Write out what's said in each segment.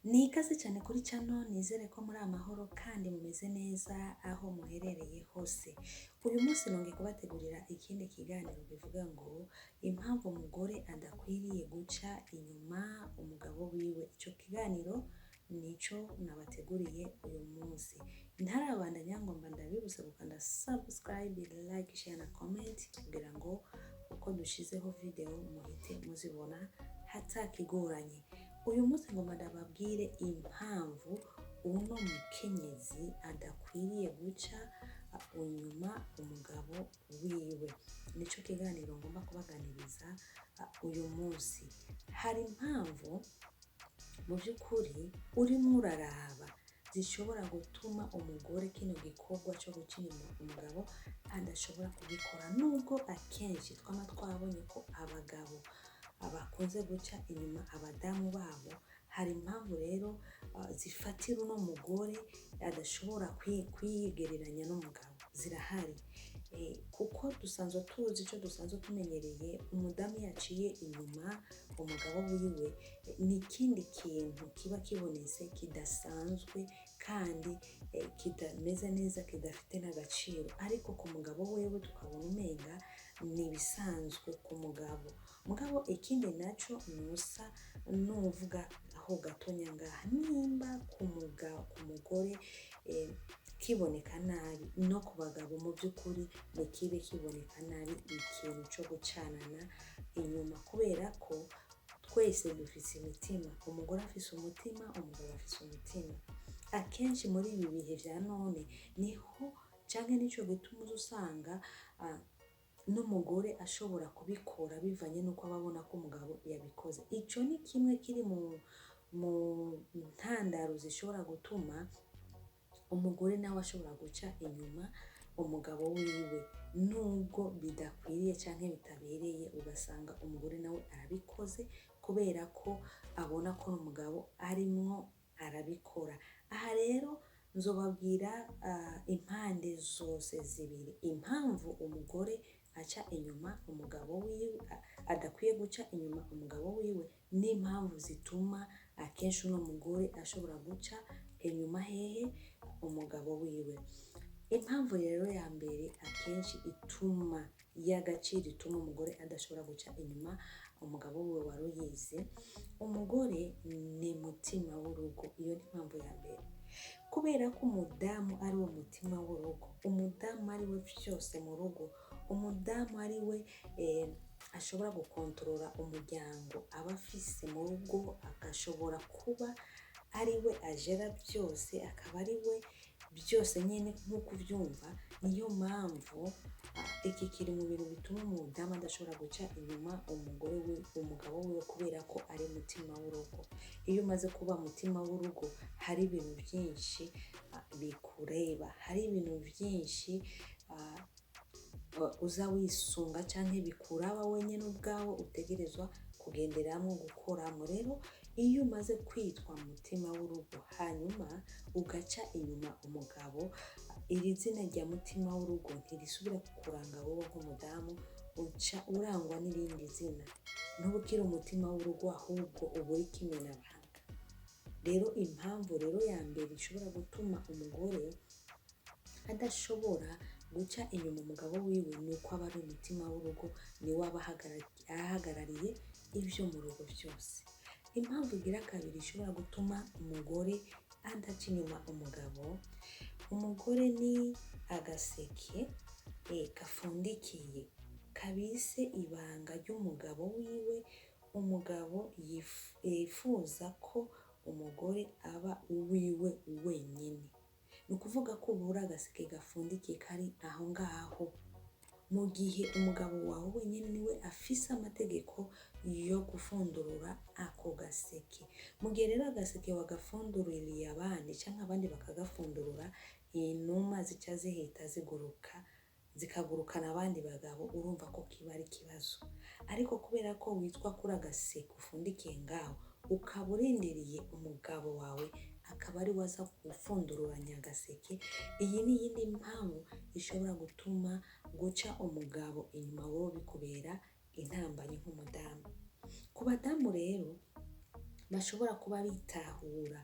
Ni ikaze cyane kuri channel, nizere ko muri amahoro kandi mumeze neza aho muherereye hose. Uyu munsi nongeye kubategurira ikindi kiganiro kivuga ngo impamvu umugore adakwiriye guca inyuma umugabo wiwe. Ico kiganiro nico nabateguriye uyu munsi. Ntarabandanya, ngomba ndabibutsa gukanda subscribe, like, share na comment kugira ngo uko dushizeho video muhite muzibona hatakigoranye. Uyu munsi ngomba ndababwire impamvu uno mukenyezi adakwiriye guca inyuma umugabo wiwe. Nico kiganiro ngomba kubaganiriza uyu munsi. Hari impamvu mu by'ukuri urimo uraraba zishobora gutuma umugore kino gikorwa cyo guca inyuma umugabo adashobora kugikora, nubwo akenshi twaba twabonye ko abagabo bakunze guca inyuma abadamu babo. Hari impamvu rero zifatira uno mugore adashobora kwigereranya n'umugabo, zirahari. Kuko dusanzwe tuzi icyo dusanzwe tumenyereye, umudamu yaciye inyuma umugabo wiwe ni ikindi kintu kiba kibonetse kidasanzwe kandi kitameze neza, kidafite n'agaciro. Ariko ku mugabo wewe tukabona umenga ni ibisanzwe ku mugabo. Mugabo ikindi naco nusa nuvuga aho gatonya ngaha, nimba ku mugore kiboneka nabi, no ku bagabo mu by'ukuri ntikibe kiboneka nabi ikintu cyo gucanana inyuma, kubera ko twese dufise imitima. Umugore afise umutima, umugabo afise umutima. Akenshi muri ibi bihe vya none niho canke nico gituma uza usanga n'umugore ashobora kubikora bivanye n'uko aba abona ko umugabo yabikoze. Ico ni kimwe kiri mu ntandaro zishobora gutuma umugore nawe ashobora guca inyuma umugabo wiwe, nubwo bidakwiriye canke bitabereye, ugasanga umugore nawe arabikoze kubera ko abona ko n'umugabo arimwo arabikora. Aha rero nzobabwira impande zose zibiri, impamvu umugore aca inyuma umugabo wiwe, adakwiye guca inyuma umugabo wiwe, n'impamvu zituma akenshi uno mugore ashobora guca inyuma hehe umugabo wiwe. Impamvu rero ya mbere akenshi ituma y'agaciro ituma umugore adashobora guca inyuma umugabo wiwe wari uyizi: umugore ni mutima w'urugo. Iyo ni impamvu ya mbere. Kubera ko umudamu ari we mutima w'urugo, umudamu ari we vyose mu rugo, umudamu ari we ashobora gukontorora umuryango aba afise mu rugo, agashobora kuba ari we ajera byose, akaba ari we byose nyine nk'uko ubyumva. Niyo mpamvu iki kiri mu bintu bituma umudamu adashobora guca inyuma umugore we, umugabo wiwe, kubera ko ari mutima w'urugo. Iyo umaze kuba mutima w'urugo, hari ibintu byinshi bikureba, hari ibintu byinshi uza wisunga canke bikuraba wenyine ubwawe utegerezwa kugenderamo, gukoramo. Rero iyo umaze kwitwa mutima w'urugo hanyuma ugaca inyuma umugabo, iri zina rya mutima w'urugo ntirisubira kukuranga wowe nk'umudamu, uca urangwa n'irindi zina. Ntuba ukiri umutima w'urugo, ahubwo uba uri kimenabanga. Rero impamvu rero ya mbere ishobora gutuma umugore adashobora guca inyuma umugabo wiwe ni uko aba ari umutima w'urugo, niwe aba ahagarariye ibyo mu rugo byose. Impamvu igira kabiri ishobora gutuma umugore adaca inyuma umugabo: umugore ni agaseke gafundikiye kabise ibanga ry'umugabo wiwe. Umugabo yifuza ko umugore aba uwiwe wenyine. Ni ukuvuga ko ubura agaseke gafundikiye kari aho ngaho, mu gihe umugabo wawe wenyine niwe afise amategeko yo gufundurura ako gaseke. Mu gihe rero agaseke wagafunduririye abandi cyangwa abandi bakagafundurura, inuma zica zihita ziguruka, zikagurukana abandi bagabo, urumva ko kiba ari ikibazo. Ariko kubera ko witwa kuri agaseke ufundikiye ngaho, ukaba urindiriye umugabo wawe akaba ari we aza gufundururanya agaseke, iyi ni iyindi mpamvu ishobora gutuma guca umugabo inyuma wowe bikubera intambanyi nk'umudamu. Ku badamu rero Bashobora kuba bitahura,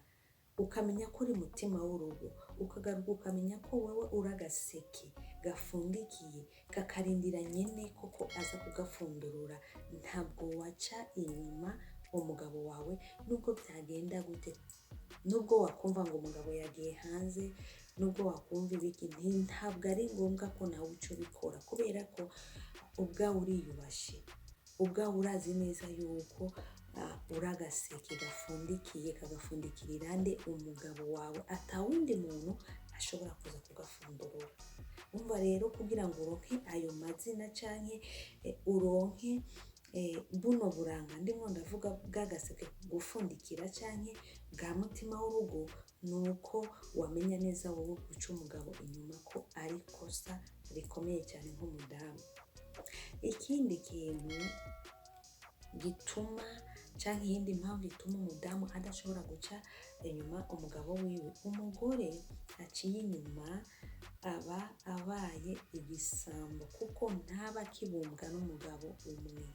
ukamenya ko uri mutima w'urugo, ukagaruka ukamenya ko wowe uri agaseke gafundikiye, kakarindira nyene koko aza kugafundurura. Ntabwo waca inyuma umugabo wawe nubwo byagenda gute, nubwo wakumva ngo umugabo yagiye hanze, nubwo wakumva ibiki, ntabwo ari ngombwa ko nawe uca ubikora, kubera ko ubwawe uriyubashe, ubwawe urazi neza yuko uri agaseke gafundikiye, kagafundikirira nde? Umugabo wawe, atawundi muntu ashobora kuza kugafundurura. Umva rero, kugira ngo uronke ayo mazina canke uronke buno buranga ndimo ndavuga bw'agaseke gufundikira canke bwa mutima w'urugo, ni uko wamenya neza wowe guca umugabo inyuma ko ari ikosa rikomeye cyane nk'umudamu. Ikindi kintu gituma canke iyindi mpamvu ituma umudamu adashobora guca inyuma umugabo wiwe, umugore aciye inyuma aba abaye igisambo, kuko ntaba akibumbwa n'umugabo umwe.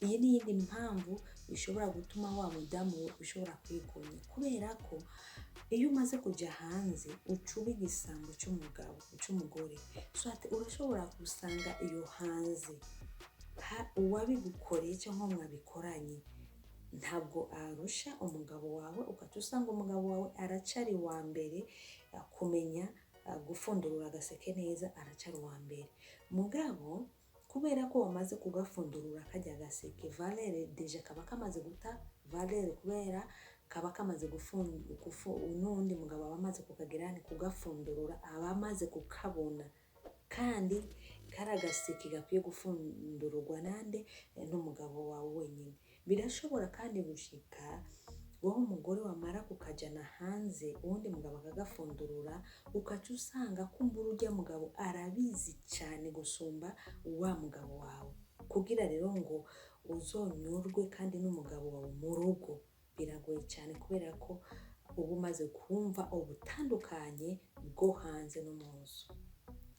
Iyi ni iyindi mpamvu ishobora gutuma wa mudamu we ushobora kwigumya, kubera ko iyo umaze kujya hanze uca uba igisambo cy'umugabo, cy'umugore. Soit urashobora gusanga iyo hanze uwabigukoreye cyangwa mwabikoranye ntabwo arusha umugabo wawe, ugaca usanga umugabo wawe aracari uwa mbere kumenya gufundurura agaseke neza, aracari uwa mbere. Mugabo kubera ko wamaze kugafundurura kajya gaseke, valeur déjà kaba kamaze guta valeur, kubera kaba kamaze n'uwundi mugabo aba amaze kukagira, kugafundurura, aba amaze kukabona kandi kari agaseke gakwiye gufundururwa nande? N'umugabo wawe wenyine. Birashobora kandi gushika wowe umugore wamara kukajana hanze, uwundi mugabo akagafundurura, ukaca usanga kumbura urya mugabo arabizi cyane gusumba wa mugabo wawe. Kugira rero ngo uzonyurwe kandi n'umugabo wawe mu rugo biragoye cyane, kubera ko uba umaze kumva ubutandukanye bwo hanze no mu nzu.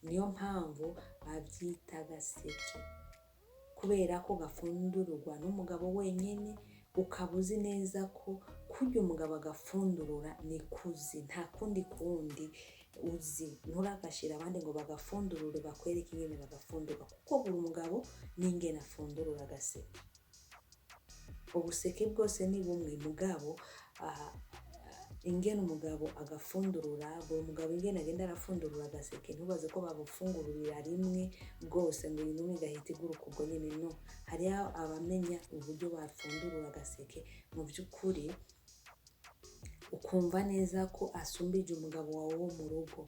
Niyo mpamvu babyita agaseke, kubera ko gafundururwa n'umugabo wenyine, ukaba uzi neza ko kurya umugabo agafundurura ni kuzi, nta kundi kundi uzi. Nturakashira abandi ngo bagafundurure, bakwereke ingene bagafundura, kuko buri mugabo n'ingene afundurura agaseke. Ubuseke bwose ni bumwe, mugabo ingene umugabo agafundurura, buri mugabo ingene agenda arafundurura agaseke, ntubaze ko babufungururira rimwe bwose ngo iyi numa igahita iguruka ubwo nyine. No hariho abamenya uburyo bafundurura agaseke, mu by'ukuri ukumva neza ko asumbije umugabo wawe wo mu rugo.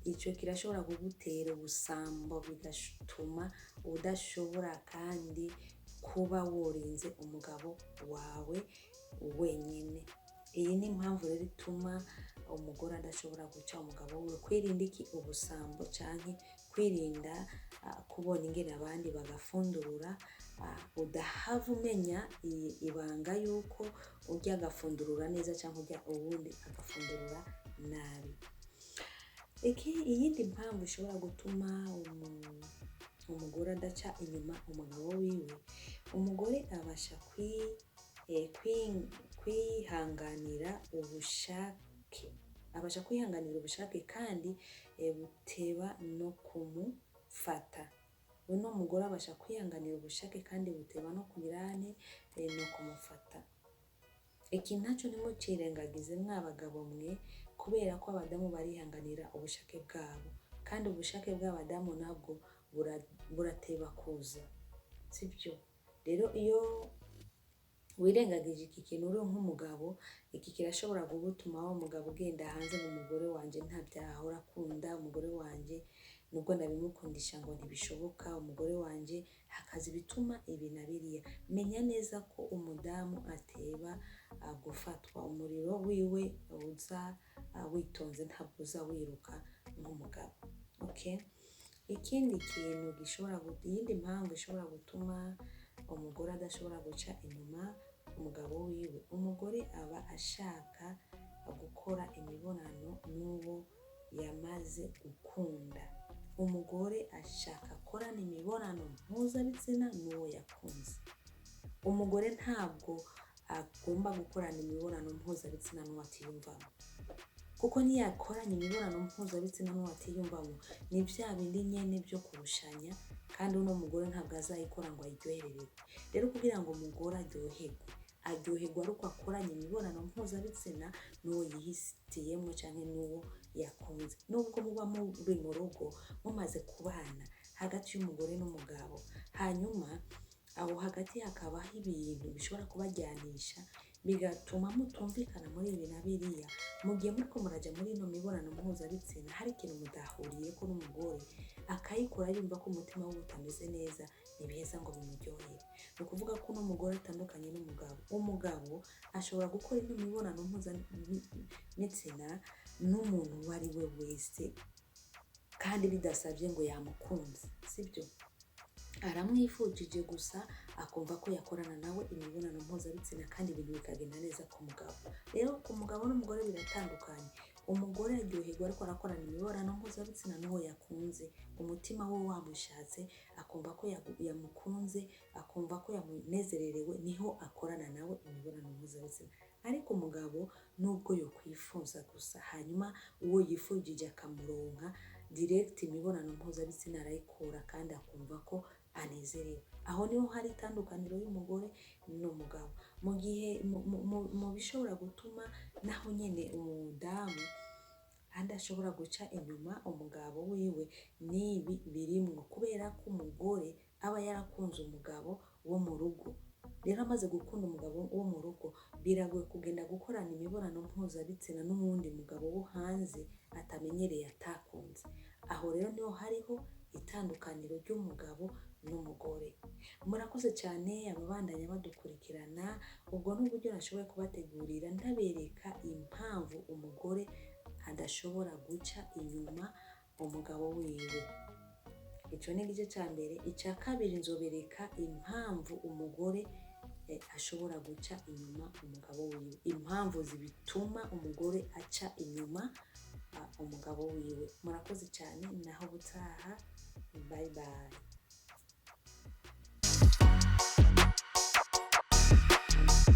Icyo kirashobora kugutera ubusambo, bigatuma udashobora kandi kuba worinze umugabo wawe wenyine. Iyi ni impamvu rero ituma umugore adashobora guca umugabo we: kwirinda iki? Ubusambo, canke kwirinda kubona ingene abandi bagafundurura, udahava umenya ibanga yuko urya agafundurura neza cyangwa urya uwundi agafundurura nabi. Iyindi mpamvu ishobora gutuma umugore adaca inyuma umugabo wiwe, umugore abasha kwihanganira ubushake, abasha kwihanganira ubushake kandi buteba no kumufata. Uno mugore abasha kwihanganira ubushake kandi buteba no kugirane no kumufata. Iki nacyo ntimucirengagize mwa bagabo mwe, kubera ko abadamu barihanganira ubushake bwabo, kandi ubushake bw'abadamu nabwo burateba kuza, sibyo? Rero iyo wirengagije iki kintu uri nk'umugabo, iki kirashobora kugutuma wa mugabo ugenda hanze ngo umugore wanje nta byahora akunda, umugore wanje nubwo ndabimukundisha ngo ntibishoboka, umugore wanje hakaza ibituma ibi na biriya. Menya neza ko umudamu ateba gufatwa, umuriro wiwe uza witonze, ntabwo uza wiruka nk'umugabo. Okay, ikindi kintu gishobora, iyindi mpamvu ishobora gutuma umugore adashobora guca inyuma umugabo wiwe, umugore aba ashaka gukora imibonano n'uwo yamaze gukunda. Umugore ashaka gukorana imibonano mpuzabitsina n'uwo yakunze. Umugore ntabwo Agomba gukorana imibonano mpuzabitsina n'uwo atiyumvamo, kuko niyakoranye imibonano mpuzabitsina n'uwo atiyumvamo, ni bya bindi nyene byo kurushanya, kandi uno mugore ntabwo azayikora ngo ayiryohererwe. Rero kugira ngo umugore aryoherwe, aryoherwa ari uko akoranye imibonano mpuzabitsina n'uwo yihitiyemo canke n'uwo yakunze. Nubwo muba muri mu rugo, mumaze kubana hagati y'umugore n'umugabo, hanyuma aho hagati hakabaho ibintu bishobora kubajyanisha, bigatuma mutumvikana muri ibi na biriya, mu gihe muriko muraja muri ino mibonano mpuzabitsina hari ikintu mudahuriyeko n'umugore, akayikora yumva ko umutima we utameze neza, ntibiheza ngo bimuryohere. Ni ukuvuga ko uno mugore atandukanye n'umugabo. Umugabo ashobora gukora ino mibonano mpuzabitsina n'umuntu uwo ari we wese, kandi bidasabye ngo yamukunze, sibyo? Aramwifujije gusa, akumva ko yakorana nawe imibonano mpuzabitsina, kandi ibintu bikagenda neza ku mugabo. Rero ku mugabo n'umugore biratandukanye. Umugore aryoherwa ariko arakorana imibonano mpuzabitsina n'uwo yakunze, umutima we wamushatse, akumva ko yamukunze, akumva ko yamunezererewe, niho akorana nawe imibonano mpuzabitsina. Ariko umugabo, nubwo yokwifuza gusa, hanyuma uwo yifujije akamuronka direct, imibonano mpuzabitsina arayikora kandi akumva ko anezerewe. Aho niho hari itandukaniro y'umugore n'umugabo. Mu gihe mu bishobora gutuma naho nyene umudamu adashobora guca inyuma umugabo wiwe, n'ibi birimwo, kubera ko umugore aba yarakunze umugabo wo mu rugo. Rero amaze gukunda umugabo wo mu rugo, biragoye kugenda gukorana imibonano mpuzabitsina n'uwundi mugabo wo hanze atamenyereye, atakunze. Aho rero niho hariho itandukaniro ry'umugabo n'umugore. Murakoze cyane ababandanya badukurikirana. Ubwo ni uburyo nashoboye kubategurira, ndabereka impamvu umugore adashobora guca inyuma umugabo wiwe. Icyo ni igice cya mbere. Icya kabiri, nzobereka impamvu umugore ashobora guca inyuma umugabo wiwe, impamvu zibituma umugore aca inyuma umugabo wiwe. Murakoze cyane, naho ubutaha. Bye bye.